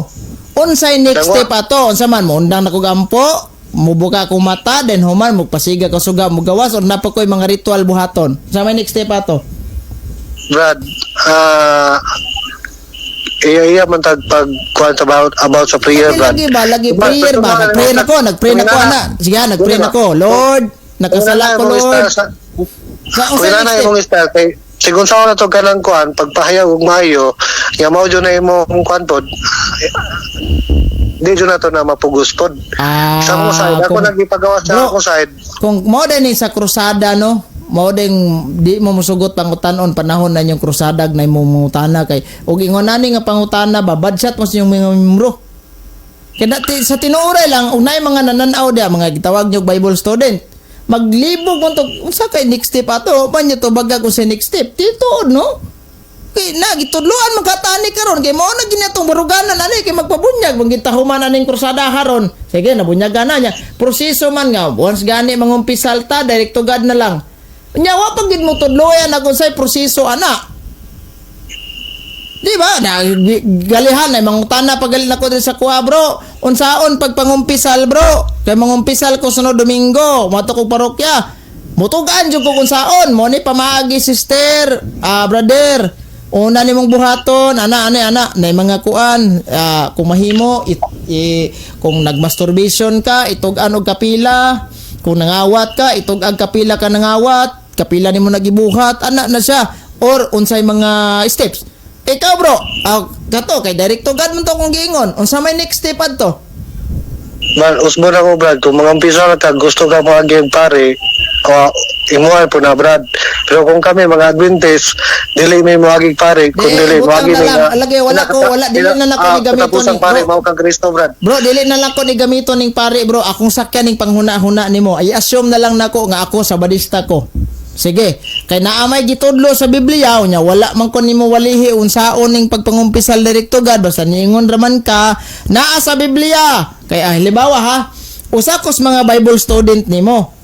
Unsay next Dangwa. step ato? Unsa man mo undang na ko gampo, mubuka akong mata, then human mugpasiga ko suga, mugawas or napa ko'y mga ritual buhaton. Unsa may next step ato? Brad, iya iya man tag pag kuan sa about sa prayer, Brad. Lagi ba lagi prayer ba? Nagpray na ko, nagpray na ko ana. Sige, nagpray na ko. Lord, nakasala ko, Lord. Sa Kung unsay na next step? imong style kay sigon sa na to kanang kuan pagpahayag og maayo nga mao jud na imong kuan pod, di jud na to na mapugos pod. Ah, Sa akong side, ako nagipagawa sa Bro, akong side. Kung mao din ni sa krusada, no, mao din di mo musugot pangutanon panahon na inyong krusadag na imong mangutana kay og ingon nani nga pangutana ba, badshot mo sa inyong mga membro. Kaya sa tinuoray lang unay mga nananaw dia, mga gitawag nyo Bible student, maglibog mo to unsa kay next step ato man nyo to baga kung sa next step tituod, no? Kay na gitudloan man katani karon kay mao na gini atong baruganan ani kay magpabunyag magitahuman aning krusada haron. Sige, nabunyagan na niya. Proseso man nga once gani mangumpisal ta, direct to God na lang. Nya wa pa gid mo tudloyan ako say proseso ana. Di ba? Na, galihan ay mangutana pagali nako din sa kuha, bro. Unsaon pagpangumpisal, bro? Kay mangumpisal ko sunod Domingo, moadto ko parokya. Mutugaan jud ko kung saon, mo ni pamaagi, sister, brother. Una nimong buhaton, ana ana ana, na mga kuan, kung mahimo kung nagmasturbation ka, itug-an og kapila. Kung nangawat ka, itug-ag kapila ka nangawat, kapila nimo nagibuhat, ana na siya. Or unsay mga steps. Ikaw, bro, kato kay direct to God man to kung giingon. Unsa may next step adto? Man, usbon ako, Brad, kung mga umpisa na ka, gusto ka mga pare, o imuha po na, Brad. Pero kung kami mga Adventist, dili may moagig pare, kung Di, dili butang moagi na may lang. Alagay, wala ko, wala, dili na lang ko ni gamiton Katapusan ni- pare, bro. mao kang Kristo, Brad. Bro, dili na lang ko ni gamito ning pare, bro. Akong sakyan ning panghuna-huna nimo. Ay assume na lang nako nga ako sa badista ko. Sige, kay naa may gitudlo sa Biblia nya wala man ko nimo walihi unsaon ning pagpangumpisal direct to God, basta niingon raman ka naa sa Biblia. Kay halimbawa ha, usa kos mga Bible student nimo.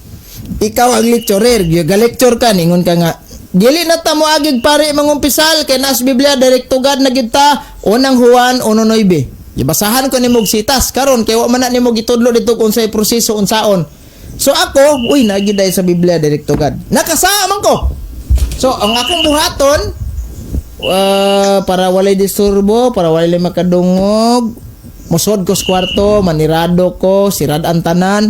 Ikaw ang lecturer, ga-lecture ka, ningon ka nga, dili na ta moagig pare mangumpisal kay nas Biblia direct to God na gid ta, Unang Juan 1:9. Gibasahan ko nimo og sitas karon kay wa man na nimo gitudlo dito kung unsay proseso unsaon. So ako, uy, naa gyud sa Biblia direct to God. Nakasama man ko. So ang akong buhaton, para walay disturbo, para walay makadungog, musod ko sa kwarto, manirado ko, sirad ang tanan,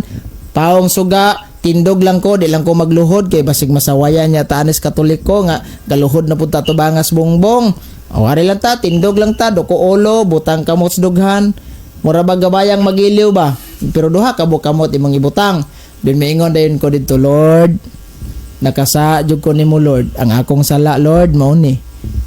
paong suga, tindog lang ko, di lang ko magluhod kay basig masawayan niya taanis Katoliko nga galuhod na pud ta tubangas bongbong. Awari lang ta, tindog lang ta, duko ulo, butang kamot sa dughan. Mura ba gabayang magiliw ba? Pero duha ka buok kamot imong ibutang. Dun miingon dayon ko didto, "Lord, nakasa jud ko nimo, Lord. Ang akong sala, Lord, mao ni.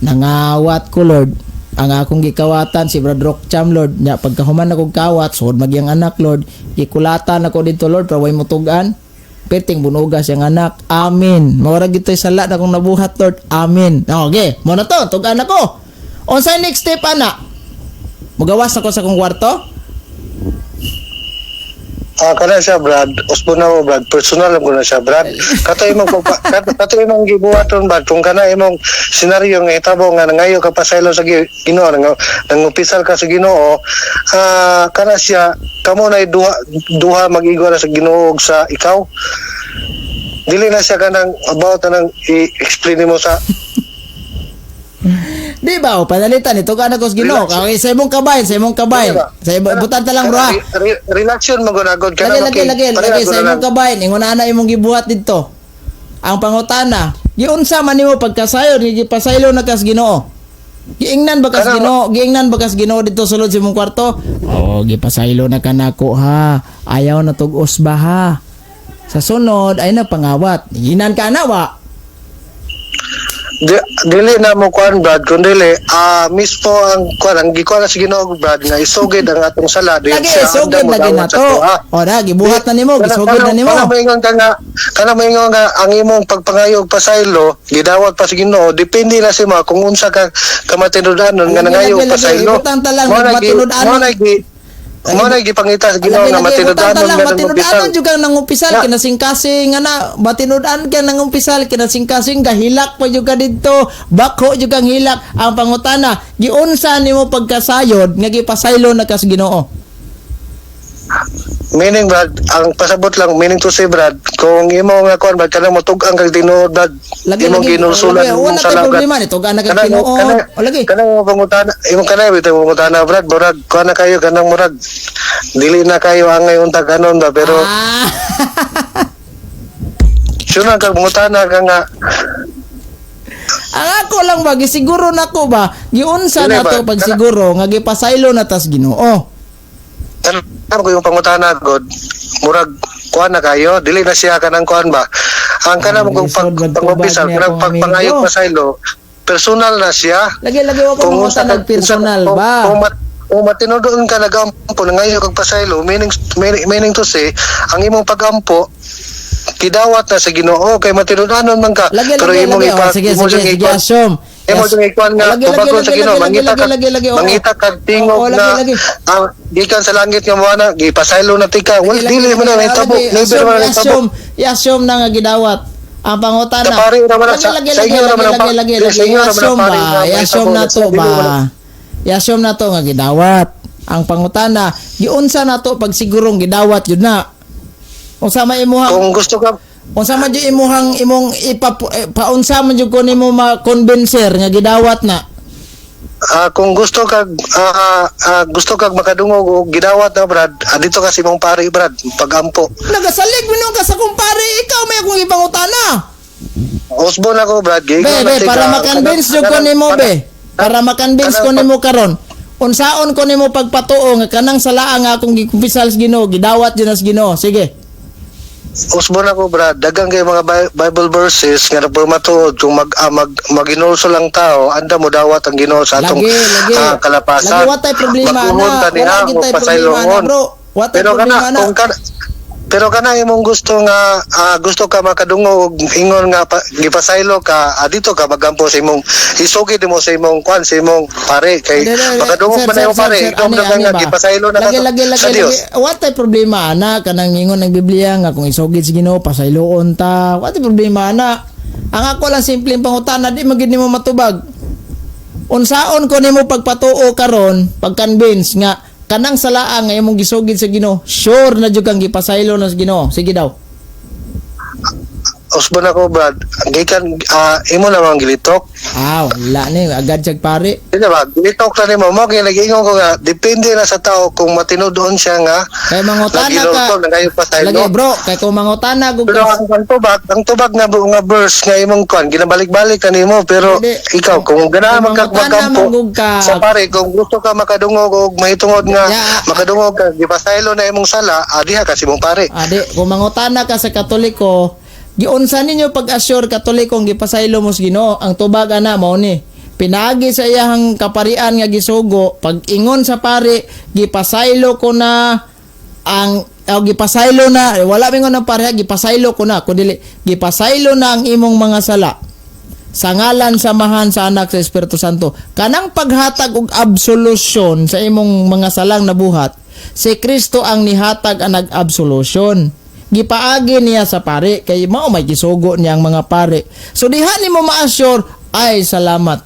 Nangawat ko, Lord. Ang akong gikawatan si Brad Rock Cham, Lord. Nya pagkahuman akong kawat, suod magyang anak, Lord. Gikulatan ako dito, Lord, pero way mutugan. Perting bunuga siyang anak. Amen. Mao ra gyud sala na akong nabuhat, Lord. Amen." Okay, mo na to, tugan ako. Unsay next step ana? Mugawas ako sa akong kwarto? Kana siya, Brad. Usbon na mo, Brad. Personal lang ko na siya, Brad. Kato imong kato imong gibuhaton, Brad. Kung kana imong senaryo nga hitabo nga nangayo ka pasaylo sa Ginoo, nangumpisal ka sa Ginoo, kana siya kamo na duha duha mag-igwa na sa Ginoo ug sa ikaw. Dili na siya kanang about na nang i-explain nimo sa Di ba? O, panalitan, ito ka na ko sa Ginoo. Relax. Okay, sa imong kabayan, sa imong kabayan. Di ba? Sa imong, butan ta lang, bro, ha. Relasyon mo gunagod ka Lagi, lagi, lagi, lagi, sa imong kabayan, ingon na imong gibuhat didto. Ang pangutana, giunsa man nimo pagkasayo, gipasaylo na kas Ginoo? Giingnan ba kas Ginoo? Giingnan ba kas Ginoo didto sulod sa imong kwarto? "Oo, gipasaylo na ka nako ha. Ayaw na tug-os ba ha. Sa sunod ay na pangawat." Giingnan ka na wa? Dili na mo kuan, Brad, kun dili mismo ang kuan ang gikuan na sa Ginoo, Brad, nga isugid ang atong sala di Lagi siya isugid andam lagi modawat na sa to. atoa. O na gibuhat na nimo, gisugid na nimo. Kana maingon nga ang imong pagpangayo og pasaylo gidawat pa sa Ginoo, depende na sa imo kung unsa ka kamatinud-anon nga Lagi, nangayo og lagi, lagi. pasaylo. Ibutang ta lang, Mao na gi- matinud-anon. Mao na gipangita sa Ginoo Lagi, nga lagi, butang ta matinud-anon lang, nga matinud-anon nangumpisal. jud kang nangumpisal, Na. kinasingkasing ana, matinud-an ka nangumpisal, kinasingkasing gahilak pa jud ka didto, bako jud kang hilak. Ang pangutana, giunsa nimo pagkasayod nga gipasaylo na kas Ginoo? Meaning, Brad, ang pasabot lang, meaning to say, Brad, kung imo nga kuan, Brad, kanang motug-ang kag tinuod, Brad, Lagi, imong lagi, ginulsulan lagi, imong wala kay sala, Brad. problema nito, gana kag tinuod. O lagi. Kanang mga pangutana, imong kanay bitaw pangutana, Brad, murag kuan na kayo kanang murag dili na kayo angay unta kanon ba, pero Ah. Sure na kag mangutana ka nga. Ang ako lang ba, gisiguro nako ba, giunsa Dili na to ba? pag siguro nga gipasaylo na tas Ginoo. Tanong ko yung pangutana god, murag kuan na kayo, dili na siya kanang kuan ba. Ang kanang Ang kung pag lisod, magtubag pangumpisal, niya kanang akong pagpangayo amigo. pasaylo, personal na siya. Lagi lagi wa ko unsa mangutana personal ba. Kung matinudoon ka nagampo nangayo kag pasaylo, meaning to say, ang imong pagampo kidawat na sa Ginoo kay matinud-anon man ka. Lagi Pero lagi imong lagi. ipa Oh, sige imong sige siyang sige ikuan- assume. Imo siyang ikuan nga Lagi, lagi, tubagon sa lagi, Ginoo, lagi, mangita lagi, ka lagi, lagi, oo. mangita kag tingog Oo, lagi, na lagi. ang gikan sa langit nga moana gipasaylo na tika. Well, Lagi, dili lagi, man na lagi, nahitabo, lagi. never Assume, man na nahitabo. assume, i-assume na nga gidawat. Ang pangutana. Sa pare naman na- Lagi, lagi, sa lagi, inyo lagi, naman ang lagi, lagi, sa lagi. inyo naman ang I-assume pare ba? na I-assume na mahitabo. to Dili ba? man na- I-assume na to nga gidawat. Ang pangutana, giunsa na to pag sigurong gidawat yun na. Unsa man imuhang Kung gusto ka unsa man jud imuhang imong ipa paunsa man jud ko nimo ma-convincer nga gidawat na. Kung gusto kag gusto kag makadungog og gidawat na, Brad, dito ka sa imong pare, Brad, pagampo. Nagasalig mo nung ka sa kumpare, ikaw may akong ipangutana. Usbon ako, Brad, Be, giingon be, na para tika, makonvince jud ko nimo, be. Para makonvince ko nimo karon. Unsaon ko nimo pagpatuo nga kanang salaa nga akong gikumpisal sa Ginoo, gidawat jud na sa Ginoo. Sige. Usbon ako, Brad, dagang kay mga Bible verses nga nagpamatuod kung mag maginulso lang tao, anda mo dawat ang Ginoo sa atong Lagi, lagi. Kalapasan. Lagi, wa tay problema Mag-uhon na. ta niya, Wala gid tay magpasaylongon. problema na, bro. Wa tay Pero kana problema na. kung kana pero kana imong gusto nga gusto ka makadungog og ingon nga gipasaylo ka, dito ka magampo sa imong isugid mo sa imong kwan sa imong pare kay Hindi, hindi, hindi. makadungog Sir, pa na sir, imong sir, pare sir, ikaw ani, na ani nga ba? gipasaylo na Lagi, ka lagi, lagi, sa Dios. lagi. Wa tay problema ana kanang ingon ng Biblia nga kung isugid sa Ginoo pasayloon ta. Wa tay problema ana. Ang ako lang simpleng pangutana, di magid nimo matubag. Unsaon ko nimo pagpatuo karon, pag-convince nga kanang salaa nga imong gisugid sa Ginoo, sure na jud kang gipasaylo na sa Ginoo. Sige daw. Usbon ako, Brad, gikan imo namang gilitok. Ah, wala ni agad siya pare. Di ba? Gilitok na nimo mo kay nag-ingon ko nga depende na sa tao kung matinudoon siya nga Kay mangutana ka. naginulsol na kayo pasaylo. Lagi bro, kay kung mangutana gug Pero ang tubag nga nga verse nga imong kwan ginabalik-balik kanimo pero Hindi. ikaw kung ganahan man kag Kung mangutana magampo man gug ka. sa pare kung gusto ka makadungog og mahitungod nga Yeah. makadungog ka gipasaylo na imong sala, diha ka sa imong pare. Adi, kung mangutana ka sa Katoliko, giunsa ninyo pag-assure Katoliko ang gipasaylo mo sa Ginoo, ang tubag ana mao ni. Pinaagi sa iyahang kaparian nga gisugo, pag ingon sa pare, gipasaylo ko na ang o gipasaylo na, eh, wala mingon ng pare, gipasaylo ko na, kundi gipasaylo na ang imong mga sala sa ngalan sa Amahan, sa Anak, sa Espiritu Santo. Kanang paghatag og absolution sa imong mga salang nabuhat, si Kristo ang nihatag ang nag-absolution. Gipaagi niya sa pare kay mao may gisugo niya ang mga pare. So diha nimo ma-assure, ay salamat.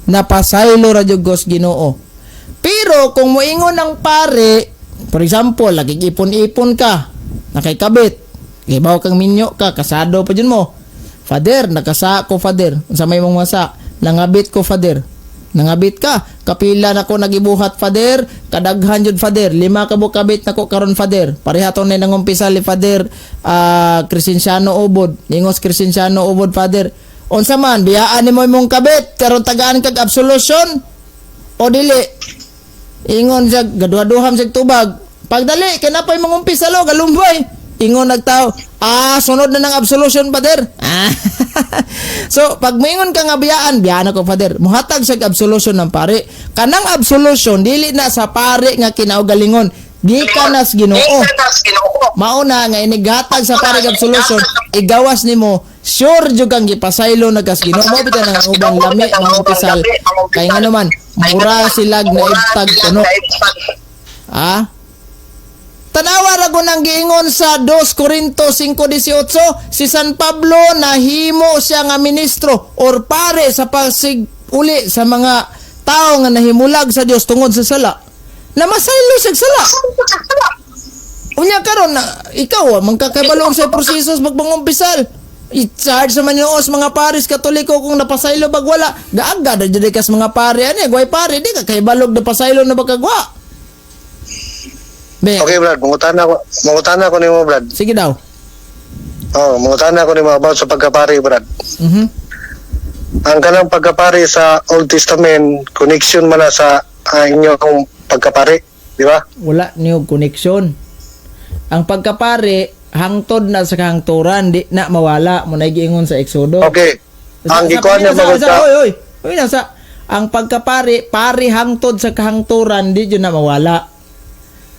Napasaylo ra jud ko sa Ginoo. Pero kung moingon ang pare, for example, lagi ipon-ipon ka, nakaikabit, ibaw kang minyo ka, kasado pa jud mo. Father, nakasa ko, Father. Unsa may mong masa? Nangabit ko, Father. Nangabit ka. Kapila na ko nagibuhat, Father. Kadaghan jud, Father. 5 ka bukabit nako karon, Father. Pareha to na nangumpisa ni Father Crescenciano Ubod. Ningos Crescenciano Ubod, Father. Unsa man, biyaan nimo imong kabit karon tagaan kag absolution o dili. Ingon siya, gaduha-duham siya tubag. Pagdali, kay napay mangumpisa lo, galumbay. Ingon nagtao, sunod na ng absolution, Father. Ah. So, pag maingon ka nga biyaan, biyaan ako, Father. Muhatag siya absolution ng pare. Kanang absolution, dili na sa pare nga kinaugalingon. Gikan na sa Ginoo. Mauna nga inighatag sa pare og absolution, igawas nimo, sure jud kang gipasaylo na kas Ginoo. Mo bitaw nang uban lami mangumpisal. Kay ngano man, mura silag na ibtag kuno. Ah? Tanawa ra ko nang giingon sa 2 Corinto 5:18, si San Pablo nahimo siya nga ministro or pare sa pasig uli sa mga tao nga nahimulag sa Dios tungod sa sala. Namasaylo siya sala. Unya karon na ikaw mangkakabalo sa proseso sa pagpangumpisal. I-charge sa Manyoos mga pares Katoliko kung napasaylo bag wala. Gaaga na jud kas mga pare ani, gway pare di ka kahibalog napasaylo na bagagwa. Be, Okay, Brad, mangutana ko nimo, Brad. sige daw. Oh, mangutana ko nimo about sa pagkapari, Brad. Ang kanang pagkapari sa Old Testament, connection man na sa inyong pagkapari, di ba? Wala niyo connection. Ang pagkapari hangtod na sa kahangturan, di na mawala mo na giingon sa Exodo. Okay. Ang gikuan niya sa, magud sa, oy, oy. Oy, nasa ang pagkapari, pari hangtod sa kahangturan, di jud na mawala.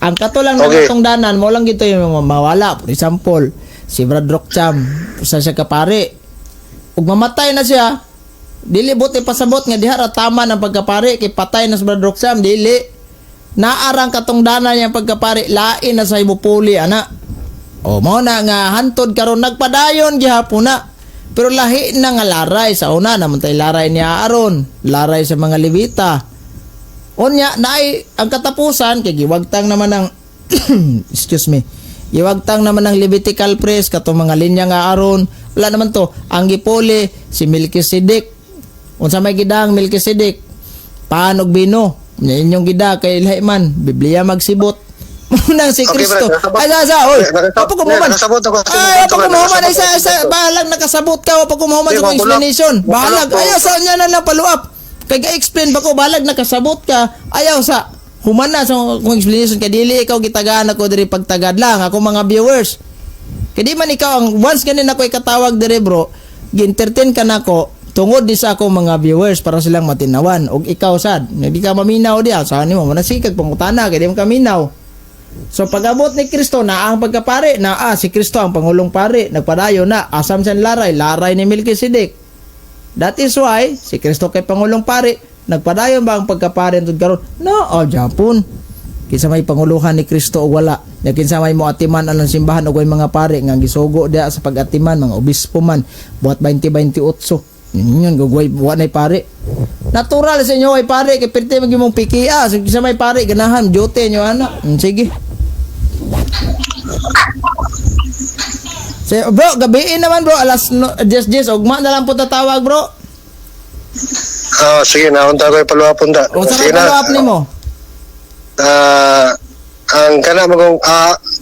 Ang kato lang okay. Ng mo lang gito yung mawala. For example, si Brad Rockcham, sa siya kapari. Ug mamatay na siya, dili buti pasabot nga diha ra tama ng pagkapari kay patay na si Brad Rockcham, dili. Naarang katungdanan niyang pagkapari, lain na sa imupuli ana. O mao na nga hantod karon nagpadayon gihapon na. Pero lahi na nga laray sa una naman tay laray ni Aaron, laray sa mga Levita. Unya naay ang katapusan kay giwagtang naman ang excuse me. Giwagtang naman ang Levitical priest katong mga linya nga Aaron. Wala naman to. Ang gipuli si Melchizedek. Unsa may gidang Melchizedek? Pan og bino. Nya inyong gida kay lahi man Biblia magsibot. Munang si Okay, Kristo. Brad, nakasabot. Ay, sa, oy. Nakasabot. Apa ko mo man? Nakasabot ako. Ay, apa ko mo man? Ay, sa, Nakasabot sa, ako. bahalag nakasabot ka. Apa ko mo man Di, sa akong mabulok. explanation. Bahalag. Mabulok ko. Ayaw sa niya na lang follow up. Kay ga-explain ba ko, bahalag nakasabot ka. Ayaw sa humana sa akong explanation kay dili ikaw gitagaan ako diri pagtagad lang ako mga viewers. Kay di man ikaw ang once ganin ako ikatawag diri, bro, gi-entertain ka nako tungod di sa akong mga viewers para silang matinawan og ikaw sad hindi ka maminaw diha sa nimo man sikag pangutana kay di man ka minaw. So pag-abot ni Kristo na ang pagkapari na si Kristo ang pangulong pari, nagpadayon na asam siya laray, laray ni Melchizedek. That is why si Kristo kay pangulong pari, nagpadayon ba ang pagkapari tud karon? No, oh Japon. Kinsa may panguluhan ni Kristo o wala? Nya kinsa may moatiman ang simbahan og way mga pari nga gisugo diha sa pag-atiman, mga obispo man buhat 2028. Yun yun, gugway, wa na'y pare. Natural sa inyo ay pare, kay pirti mag imong pikia. So, kinsa may pare, ganahan, duty nyo, ana. Sige. So, bro, gabiin naman, bro, alas no, 10 10, ugma na lang po tatawag, bro. Ah, sige, naunta ko ipaluapon ta. O sa Sige na. follow up nimo? Ang kana magong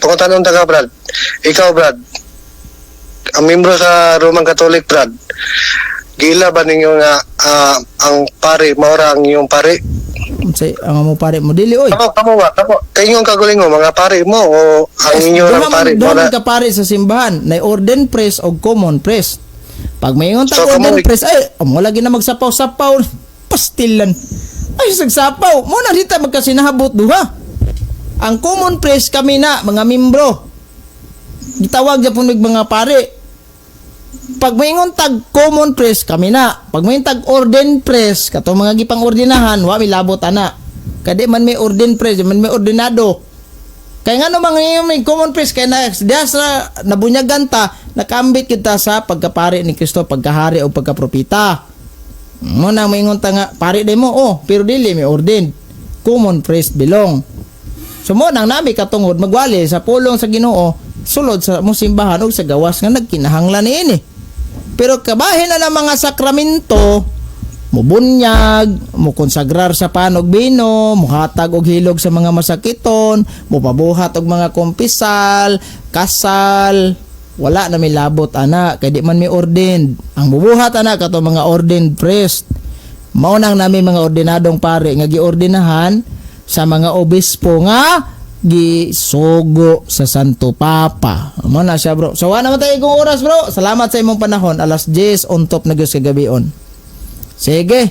pangutan ta ka, Brad. Ikaw, Brad. Ang membro sa Roman Catholic, Brad. Gila ba ninyo nga ang pare maura ang inyong pare? Unsay ang amo pare mo dili oy. Kamo kamo ba? Kamo kay inyong kagalingon mga pare mo o ang inyo Duha ang man pare duha maura? man ka pare sa simbahan, nay ordained priest og common priest. Pag maingon tag So, ordained priest, ay amo lagi na magsapaw-sapaw, pastilan. Ay sagsapaw, mo na dita magkasinahabot duha. Ang common priest kami na mga membro. Gitawag gyapon mig mga pare. Pag maingon tag common priest kami na. Pag maingon tag ordained priest katong mga gipang ordinahan, wa mi labot ana. Kadi man may ordained priest, man may ordinado. Kaya nga naman ngayon may common priest kaya na diya sa nabunyagan ta, nakambit kita sa pagkapari ni Kristo, pagkahari o pagkapropita. Mo na maingon ta nga pari day mo, oh, pero dili may ordained. Common priest belong. So mo nang nami katungod magwali sa pulong sa Ginoo sulod sa mo simbahan og sa gawas nga nagkinahanglan niini. Pero kabahin na ng mga sakramento, mubunyag, mukonsagrar sa panog bino, muhatag og hilog sa mga masakiton, mupabuhat og mga kumpisal, kasal, wala na may labot ana kay di man may ordained. Ang bubuhat ana kato mga ordained priest. Mao nang nami mga ordinadong pare nga giordinahan sa mga obispo nga gisugo sa Santo Papa. Mo na siya, bro. So wala naman tayo igong oras, bro. Salamat sa imong panahon. Alas 10 on top na gyud sa gabion. Sige.